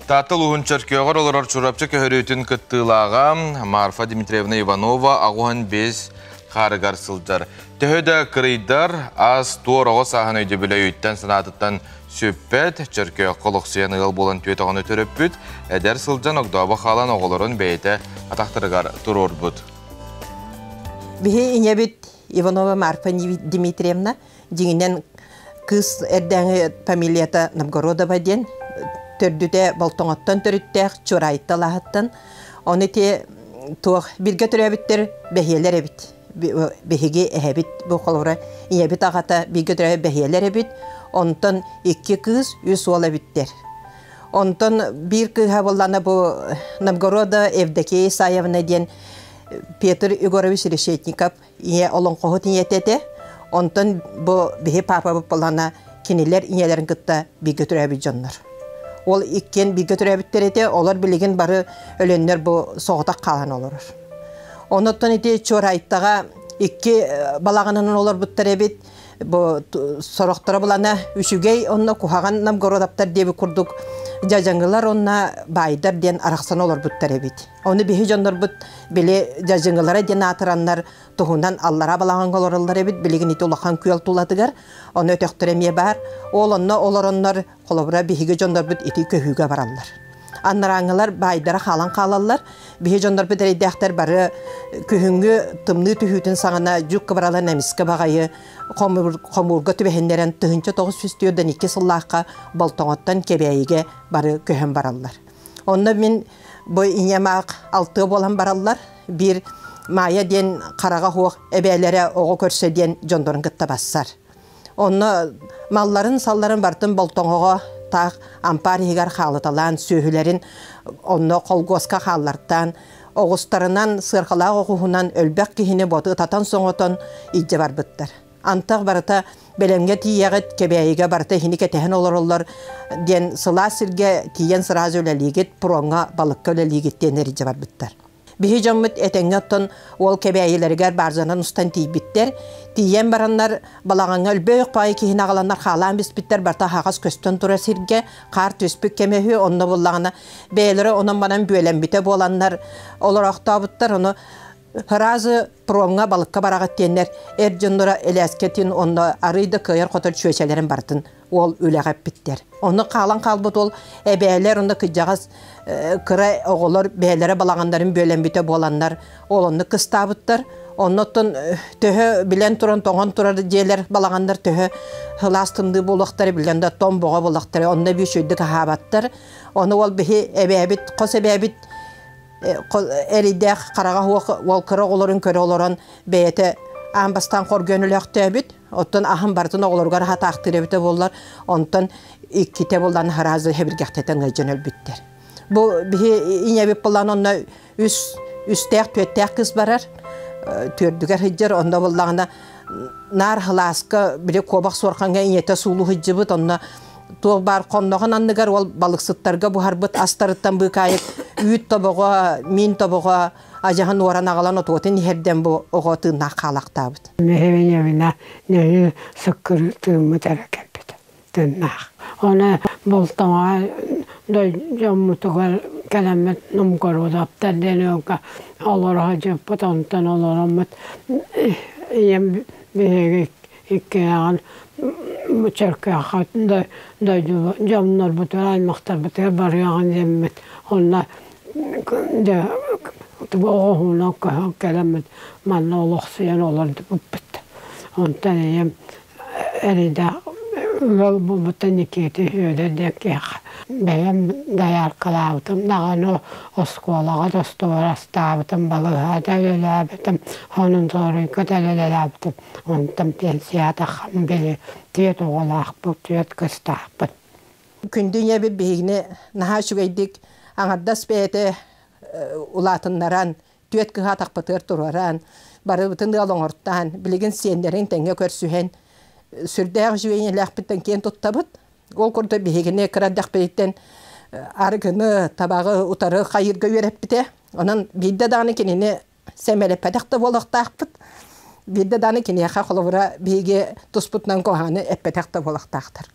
Таатта улууһун Чөркөөҕөр олорор Чурапчы көһөрүүтүн кыттыылааҕа Марфа Дмитриевна Иванова 85 хаарыгар сылдьар. Төһө да кырыйдар, ас туор оҕо сааһын өйдөбүлэ өйүттэн санаатыттан сүппэт, Чөркөөххө олохсуйан ыал буолан түөт оҕону төрөппүт, эдэр сылдьан огдообо хаалан оҕолорун бэйэтэ атахтарыгар туруорбут. Биһи ийэбит Иванова Марфа Дмитриевна дьиҥинэн кыыс эрдээҥи фамилията Новгородова диэн төрдүтэ Болтоҥоттон төрүттээх Чурайта алааһыттан. Ону ити туох биргэ төрөөбүттэр бэһиэлэр эбит. Биһиги эһэбит бу холобура ийэбит аҕата бииргэ төрөөбүт бэһиэлэр эбит. Онтон икки кыыс, үс уол эбиттэр. Онтон биир кыыһа буоллаҕына бу Новгорода Евдокия Исаевна диэн Петр Егорович Решетников ийэ олоҥхоһут ийэтэ этэ. Онтон бу биһи паапабыт буоллаҕына кинилэр ийэлэрин кытта бииргэ төрөөбүт дьоннор. Ол иккиэн бииргэ төрөөбүттэр этэ, олор билигин бары өлөннөр бу соҕотох хаалан олорор. Онуттан ити Чуорайтаҕа икки балаҕанынан олорбуттар эбит. Бу сорохторо булана үчүгэй онно куһаҕан Новгородоптар диэбит курдук дьадьаҥылар онно баайдар диэн арахсан олорбуттар эбит. Ону биһи дьоннорбут били дьадьыҥылара диэн аатыраннар туһунан аллараа балаҕаҥҥа олороллор эбит. Билигин ити улахан күөл тулатыгар. Ону өтөхтөрө эмиэ баар. Ол онно олороннор холобура биһиги дьоннорбут ити көһүүгэ бараллар. Анарааҥҥылар баайдара хаалан хаалаллар. Биһи дьоннорбут эрэйдээхтэр бары күһүҥҥү тымныы түһүүтүн саҕана дьүк кыбаралан эмискэ баҕайы хомуурга түбэһиннэрэн 1942 сыллаахха Болтоҥоттон Кэбээйигэ бары көһөн бараллар. Онно мин бу ийэм аах алтыа буолан бараллар. Биир Маайа диэн хараҕа суох эбээлэрэ оҕо көрсө диэн дьоннорун кытта бассар. Онно малларын-салларын барытын болтоҥоҕо таах ампаар иһигэр хаалыталаан, сүөһүлэрин онно холгуоска хааллартаан, оҕустарынан, сыарҕалаах оҕуһунан өлбөх киһини боту ытатан-соҥотон илдьэ барбыттар. Антах барыта бэлэмҥэ тиийэҕит, Кэбээйигэ барыта иһини кэтэһэн олороллор диэн сылаас сиргэ тиийэн сразу үлэлиигит, пуроҥҥа балыкка үлэлиигит диэн эридьэ барбыттар. Биһи дьоммут этэҥҥэ оттон уол Кэбээйилэригэр бааржанан устан тиийбиттэр. Тиийэн бараннар балаҕаҥҥа өлбөөх паайы киһини аҕаланнар хаалаан биспиттэр барыта аһаҕас көстөн турар сиргэ хаар түспүт кэмэ үһү онно буллаҕына бэйэлэрэ онон-манан бүөлэммитэ буоланнар олороохтообуттар ону Ыраазы промҥа балыкка бараҕыт диэннэр эр дьонноро элээскэтин онно арыый да кыайар-хотор чүөчэлэрин барытын уол үлэҕэ эппиттэр. Онно хаалан хаалбыт уол эбээлэр онно кыдьаҕас кыра оҕолор бэйэлэрэ балаҕаннарын бүөлэммитэ буоланнар ол онно кыстаабыттар. Оннуттан төһө билэн туран тоҥон турар дьиэлэр балаҕаннар төһө сылаас тымныы буолуохтара билэн да тоҥ боҕо буолуохтара онно биир үчүгэйдик аһаабаттар. Ону ол биһи эбээбит хос эбээбит эрийдээх хараҕа суох уол кыра оҕолорун көрө олорон бэйэтэ аан бастаан хоргуйан өлөөхтөөбүт оттон аһын барытын оҕолоругар аһатаахтыыр эбитэ буоллар онтон иккитэ булан хараазы хэбиргэхтэтэн ыалдьан өлбүттэр бу биһи ийэбит булан онно үс үстээх түөртээх кыыс барар түөрдүгэр сылдьар онно буллаҕына наар халааска били куобах суорхаҥҥа ийэтэ суулуу сылдьыбыт онно туох баар хонноҕун анныгар ол балыксыттарга буһарбыт астарыттан быыкаайык үүт тобоҕо, миин тобоҕо адьаһын уоран аҕалан отуотун иһэрдэн бу оҕо тыыннаах хаалахтаабыт. Миһибиньэбинэ нөһү сыккыр тыыммыт эрэ кэлбит тыыннаах. Оны болтоҥо дьоммутугар кэлэммит Новгородовтар диэн ыалга олоро сылдьыппыт, онтон олороммут ийэм биһиги иккиэҕин Чөркөөххө дойду дьоннорбутугар, аймахтарбытыгар барыаҕын диэммит онно дьэ оҕоһуунан көһөн кэлэммит манна олохсуйан олордубуппут. Онтон ийэм эрэйдээх ыал буолбута Никита Федор диэн киһиэхэ бэйэм дояркалаабытым даҕаны оскуолаҕа да остуорастаабытым, балыыһаҕа да үлэлээбитим, хонунторуйга да үлэлээбитим. Онтон пенсиятаххам били түөрт оҕолоохпут, түөрт кыстаахпыт. Күндү ийэбит биһигини наһаа үчүгэйдик аҥардас бэйэтэ улаатыннаран, түөрт кыһа атахпытыгар туруоран, барыбытын ыал оҥортоон, билигин сиэннэрин тэҥҥэ көрсүһэн, сүрдээх үчүгэй ийэлээхпиттэн киэн туттабыт. Ол курдук биһигини кыра эрдэхпититтэн арыгыны, табаҕы утары хайыырга үөрэппитэ. Онон биирдэ даҕаны кинини сэмэлэппэтэх да буолуохтаахпыт. Биирдэ даҕаны киниэхэ холобура биһиги туспутунан куһаҕаны эппэтэх да буолуохтаахтар.